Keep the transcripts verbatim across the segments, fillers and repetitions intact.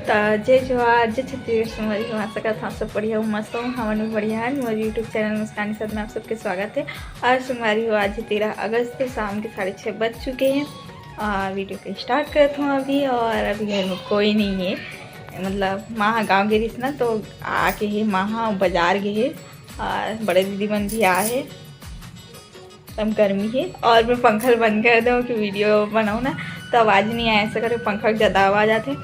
त जय जोहार, जय छत्तीसगढ़ संगवारी हो। आशा करत हव आप सब बढ़िया हो, मस्त हो। हमन भी बढ़िया हन। मोर YouTube चैनल मुस्कानी साथ में आप सबके स्वागत है। और संगवारी हो, आज है तेरह अगस्त, शाम के साढ़े छः बज चुके हैं। और वीडियो के स्टार्ट करत हूँ अभी। और अभी घर में कोई नहीं है, मतलब माँ ह गाँव गे रहिस ना, तो आके हे माँ ह बाजार गे हे और बड़े दीदी मन भी आए हे। एकदम गर्मी है और मैं पंखा ल बंद कर दूँ कि वीडियो बनाऊँ ना, तो आवाज़ नहीं आए, ऐसा करके पंखा के ज़्यादा आवाज़ आते।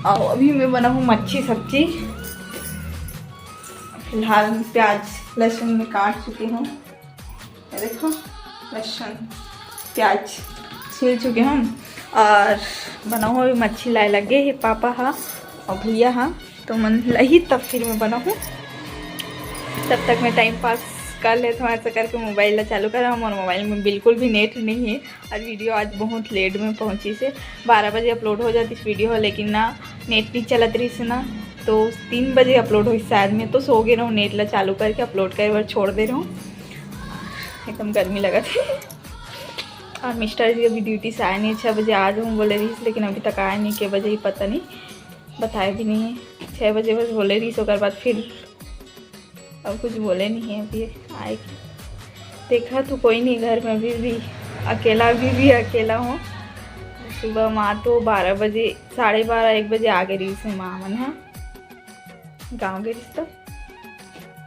और अभी मैं बनाऊँ मच्छी सब्जी। फिलहाल प्याज लहसुन में काट चुकी हूँ, ये देखो लहसुन प्याज छील चुके हूँ और बनाऊँ अभी मच्छी लाए लगे है पापा हा और भैया हा, तो मन लही तब फिर मैं बनाऊँ। तब तक मैं टाइम पास कर लेत हूँ, ऐसा करके मोबाइल ला चालू कर हूँ। और मोबाइल में बिल्कुल भी नेट नहीं है और वीडियो आज बहुत लेट में पहुँची से, बारह बजे अपलोड हो जाती इस वीडियो, लेकिन ना नेट नहीं चलत रही से ना, तो तीन बजे अपलोड हुई शायद। मैं तो सो गे रहूँ, नेट ला चालू करके अपलोड करे बर छोड़ दे रहूँ। एकदम गर्मी लगत है। और मिस्टर जी अभी ड्यूटी से आए नहीं, छः बजे आ जाऊँ बोले रहिस, लेकिन अभी तक आए नहीं। के बजे ही पता नहीं, बताए भी नहीं है। छः बजे बस बोले रहिस, ओकर बाद फिर अब कुछ बोले नहीं है अभी आए के। देखा तो कोई नहीं घर में, अभी भी अकेला, अभी भी अकेला हूँ। सुबह माँ तो बारह बजे, साढ़े बारह, एक बजे आ गे रहिस हे माँ मन ह गाँव गे रहिस तो।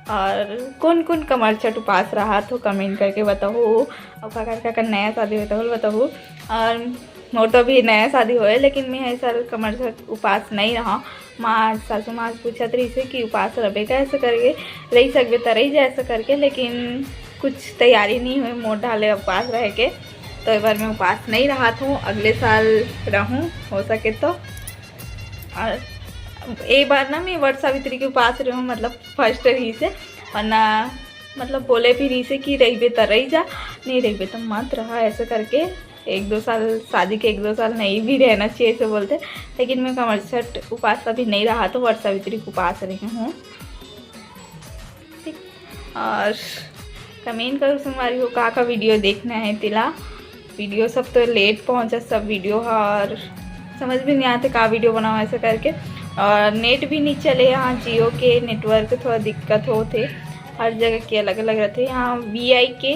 और कौन कौन कमरछठ उपास रहा तो कमेंट करके बताओ। और काकर काकर नया शादी होता हो बताओ। और मोर तो अभी नया शादी होए, लेकिन मैं ए साल कमरछठ उपास नहीं रहा। माँ, सासू माँ पूछत रहिसे कि उपास रहिबे का, ऐसे करके रही सकबे त रही जा, ऐसे करके, लेकिन कुछ तैयारी नहीं हुई मोर ढाले उपास रहे के, तो ए बार मैं उपास नहीं रहा हूँ। अगले साल रहूँ हो सके तो। और ए बार ना मैं वट सावित्री के उपास रहूँ, मतलब फर्स्ट रहिसे, वरना मतलब बोले भी रहिसे कि रहिबे त रही जा, नहीं रहिबे त मत रहा, ऐसे करके एक दो साल, शादी के एक दो साल नहीं भी रहना चाहिए ऐसे बोलते। लेकिन मैं कमरछठ उपास अभी नहीं रहा तो वट सावित्री के उपास रही हूँ। ठीक, और कमेंट करो संगवारी हो का का वीडियो देखना है तेला। वीडियो सब तो लेट पहुँचा सब वीडियो ह, और समझ भी नहीं आते का वीडियो बनाओ ऐसे करके। और नेट भी नहीं चले यहाँ, जियो के नेटवर्क थोड़ा दिक्कत होते, हर जगह के अलग अलग रहते। यहाँ वी आई के,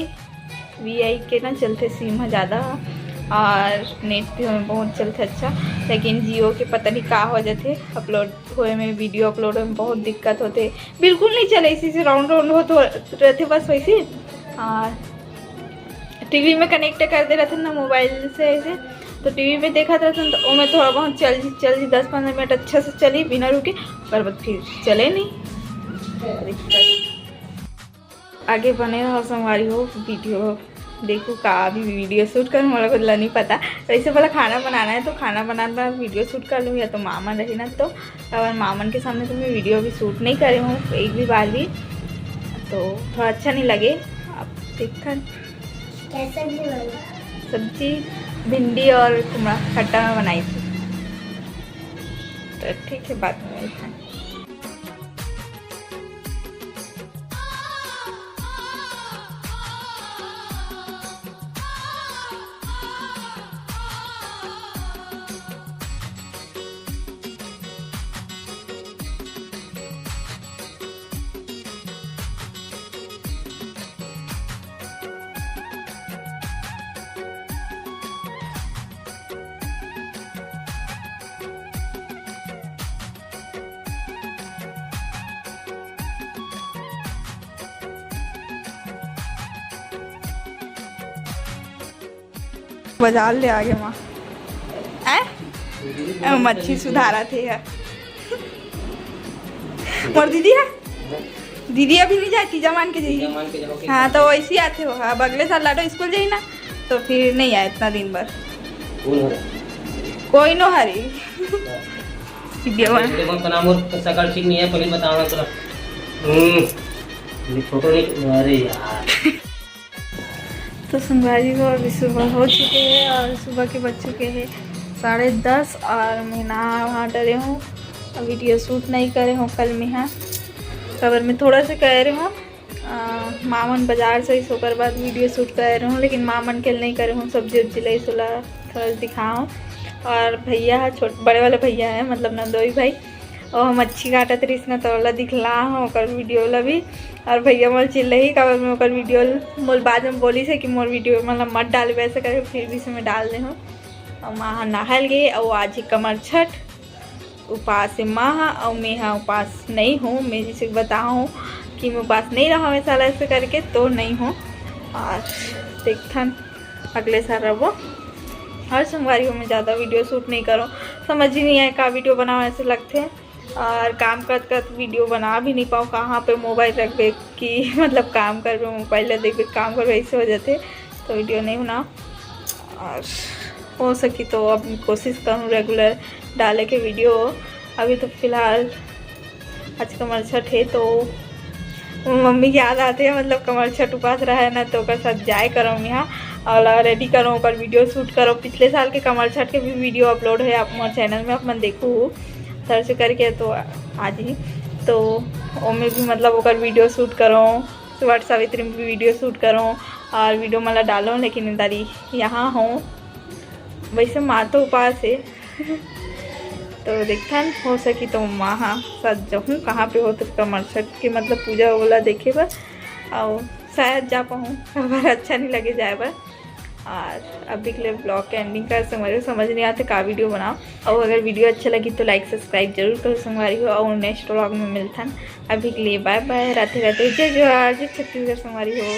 वी आई के ना चलते सिम ह ज़्यादा, और नेट भी हमें बहुत चलते अच्छा, लेकिन जियो के पता नहीं का हो जाते, अपलोड होए में, वीडियो अपलोड होए में बहुत दिक्कत होते, बिल्कुल नहीं चले, इसी से राउंड राउंड होत हो, रहते बस वैसे। और टीवी में कनेक्ट कर दे रहते ना मोबाइल से ऐसे, तो टीवी में देखत रहते तो ओमे थोड़ा बहुत चल चल दस पन्द्रह मिनट अच्छा से चली बिना रुके, पर बाद फिर चले नहीं। आगे बने रहो संगवारी हो, वीडियो देखो का अभी वीडियो शूट कर, मोला खुद ला नहीं पता। वैसे बोला खाना बनाना है तो खाना बनाना वीडियो शूट कर लूँ, या तो मामन रही ना तो, और मामन के सामने तो मैं वीडियो भी शूट नहीं करे हूँ एक भी बार भी, तो थोड़ा अच्छा नहीं लगे। अब देखा कैसे भी बना। सब्जी भिंडी और कुमड़ा खट्टा में बनाई थी, तो ठीक है, बाद में मिलते हैं। बाजार ले आगे माँ। ऐ? ऐ, मच्छी सुधारा थे यार। मोर दीदी है? दीदी अभी नहीं जाती, जमान के जाइए। हाँ, तो वैसे ही आते हो। अब अगले साल लाडो स्कूल जाई ना, तो फिर नहीं आए इतना दिन भर। कोई नो हरी। वीडियो बना। देखो, अपना मोर सकल ठीक नहीं है, पहले बताना थोड़ा। हम्म, ये फोटो नहीं, अरे यार। तो संगवारी हो, अभी सुबह हो चुके हैं और सुबह के बज चुके हैं साढ़े दस और मैं नहा वहा डरे हूँ। वीडियो शूट नहीं करे हूँ कल मैं, हाँ, खबर में थोड़ा से कह रहे हूँ। मामन बाजार से इस ओकर बाद वीडियो शूट कर रहे हूँ, लेकिन मामन के नहीं करे हूँ, सब्जी उब्जी लाई सोला थोड़ा दिखाऊँ। और भैया ह छोट, बड़े वाले भैया है, मतलब नंदोई भाई, और हम अच्छी काटत रहिस ना, तो ओला दिखला हूँ ओकर वीडियो ला भी। और भैया मोर चिल्लही काबर मैं ओकर वीडियो ल-, मोल बाद में बोलिस हे कि मोर वीडियो मतलब मत डालबे ऐसे करके, फिर भी से मैं डाल दे हूँ। और माँ ह नहाल गे, और आज ही कमर छठ, उपास हे माँ ह, और मैं ह उपास नहीं हूँ। मैं जैसे बताऊँ कि मैं उपास नहीं रहा हूँ साला ऐसे करके, तो नहीं हूँ। और देखथन अगले साल रहो। और संगवारी हो, मैं ज़्यादा वीडियो शूट नहीं करूँ, समझ ही नहीं आए का वीडियो बनाओ ऐसे लगथे। और काम करत करत वीडियो बना भी नहीं पाऊँ, कहाँ पे मोबाइल रखबे कि मतलब काम करबे, मोबाइल ला देखबे, काम करबे, ऐसे हो जाथे, तो वीडियो नहीं बनाओ। और हो सकी तो अब कोशिश करूँ रेगुलर डाले के वीडियो। अभी तो फिलहाल आज कमर छठ है, तो मम्मी के याद आते हैं, मतलब कमर छठ उपास रहे ना, तो ओकर साथ जाए करो यहाँ और रेडी करो, ओकर वीडियो शूट करो। पिछले साल के कमर छठ के भी वीडियो अपलोड है आप मोर चैनल में, आप मन देखो सर्च करके, तो आज ही तो ओमे भी मतलब ओकर वीडियो शूट करो, वट सावित्री में भी वीडियो शूट करो और वीडियो मला डालो। लेकिन दारी यहाँ हो, वैसे माँ तो उपास है तो देखथन, हो सकी तो माँ हा साथ जाहूँ, कहाँ पे हो तो कमर छठ के मतलब पूजा वाला देखे बर, और शायद जा पाऊँ, अगर अच्छा नहीं लगे जाए बर। और अभी के लिए ब्लॉग के एंडिंग कर संगवारी हो, समझ नहीं आते का वीडियो बनाओ। और अगर वीडियो अच्छा लगी तो लाइक सब्सक्राइब जरूर करो संगवारी हो, और नेक्स्ट ब्लॉग में मिलथन। अभी के लिए बाय बाय, राधे राधे, जय जोहार, जय छत्तीसगढ़ संगवारी हो।